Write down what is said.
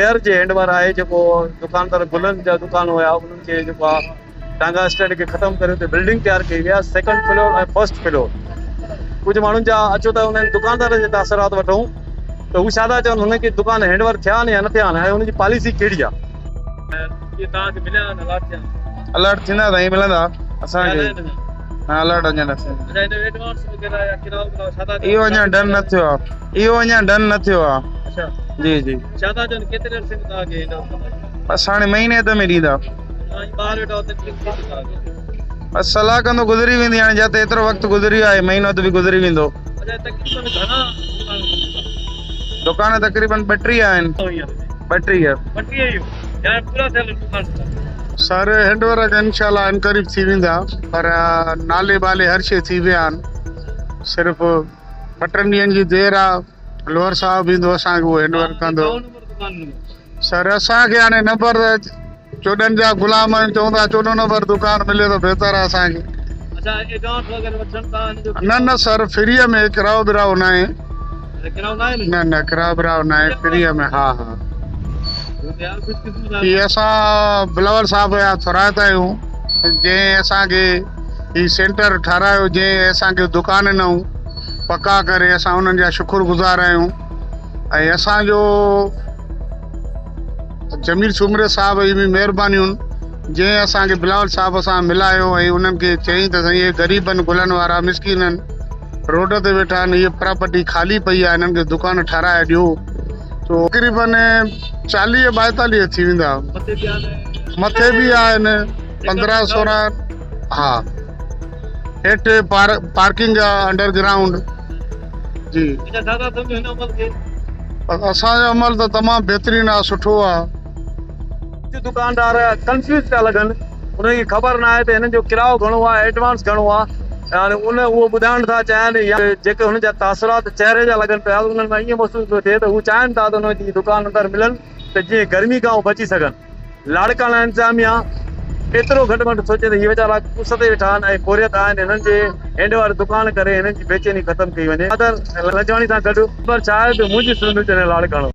شهر جي hand over آهي جيڪو دڪاندار گلن جا دڪان هيا انهن کي جيڪو آهي ٽانگا اسٽينڊ کي ختم ڪري اتي بلڊنگ تيار ڪئي وئي آهي سيڪنڊ فلور ۽ فرسٽ فلور ڪجهه ماڻهن جا اچو ته انهن دڪاندارن جي تاثرات وٺون ته هو ڇا ٿا چون هن کي دڪان هينڊ اوور ٿيا آهن يا نه ٿيا آهن ۽ ان جي پاليسي ڪهڙي آهي. اهي توهان کي مليا آهن الاٽ ٿيا آهن. الاٽ ٿيندا سائين ملندا اسان کي نه الاٽ اڃا نه ٿيا. اڇا هن جو ايڊوانس وغيره يا ڪرايو ورايو ڇا ٿا چون. اهو اڃا ڊن نه ٿيو آهي اهو اڃا ڊن نه ٿيو آهي. اڇا جي جي. ڇا ٿا چون ڪيتري عرصي ۾ توهان کي هينڊ اوور ڪندا. بس هاڻي مهيني اڌ ۾ ڏيندا. توهان ٻاهر ويٺا آهيو تڪليف ٿيندي توهان کي. بس صلاح ڪندو گذري ويندي هاڻي جتي ايترو وقت گذري ويو آهي مهينو اڌ به گذري ويندو. اڇا تقريبن گهڻا دڪان دڪان تقريبن 32 آهن. 32. 32 ئي يعني پورا ٿيل دڪان. سر هينڊ ورڪ انشاء الله عنقريب ٿي ويندا پر نالي بالي هر شي ٿي ويا آهن صرف ٻه ٽن ڏينهن جي دير آ لوهر صاحب ايندو اسان کي اهو هينڊ ورڪ ڪندو. سر اسان کي هاڻي نمبر 14 جا غلام آهيون چون ٿا 14 نمبر دڪان ملي ته بهتر آهي اسان کي. نه نه سر فري ۾ ڪرايو برايو ناهي نه نه ڪرايو برايو ناهي فري ۾ ها ها هي اسان بلاول صاحب جا ٿورائتا آهيون جنهن اسان کي هي سينٽر ٺارايو جنهن اسان کي دڪان ڏنائون پڪا ڪري اسان انهن جا شڪر گذار آهيون ۽ اسان جو جميل سومري صاحب جي به مهربانيون جنهن اسان کي بلاول صاحب سان ملايو ۽ انهن کي چيائين ته سائين اهي غريب آهن گلن وارا مسڪين آهن روڊ تي ويٺا آهن هيء پراپرٽي خالي پئي آهي هنن کي دڪان ٺهرائي ڏيو تو تقريبن 40 42 ٿي ويندا مٿي به آهن 15 16 ها هيٺ پارڪنگ آ انڊر گرائونڊ جي. اسان جو عمل ته تمام بهترين آ سٺو آ. ڪجهه دڪاندار ڪنفيوز پيا لڳن انهن کي خبر ناهي ته هنن جو ڪرايو گهڻو آ ايڊوانس گهڻو آ يعني ان اهو ٻڌائڻ ٿا چاهين يا جيڪي هنن جا تاثرات چهري جا لڳن پيا انهن مان ائين محسوس پيو ٿئي ته هو چاهين ٿا ته انهن جي دڪان اندر ملن ته جيئن گرمي کان هو بچي سگهن. لاڙڪاڻا انتظاميا ايترو گهٽ ۾ گهٽ سوچي ته هي ويچارا اس تي ويٺا آهن ۽ پورهيت آهن هنن جي هينڊ واري دڪان ڪري هنن جي بيچيني ختم ڪئي وڃي. قادر لنجواڻي سان گڏ. خبر ڇا آهي ته منهنجي سنڌ چينل لاڙڪاڻو.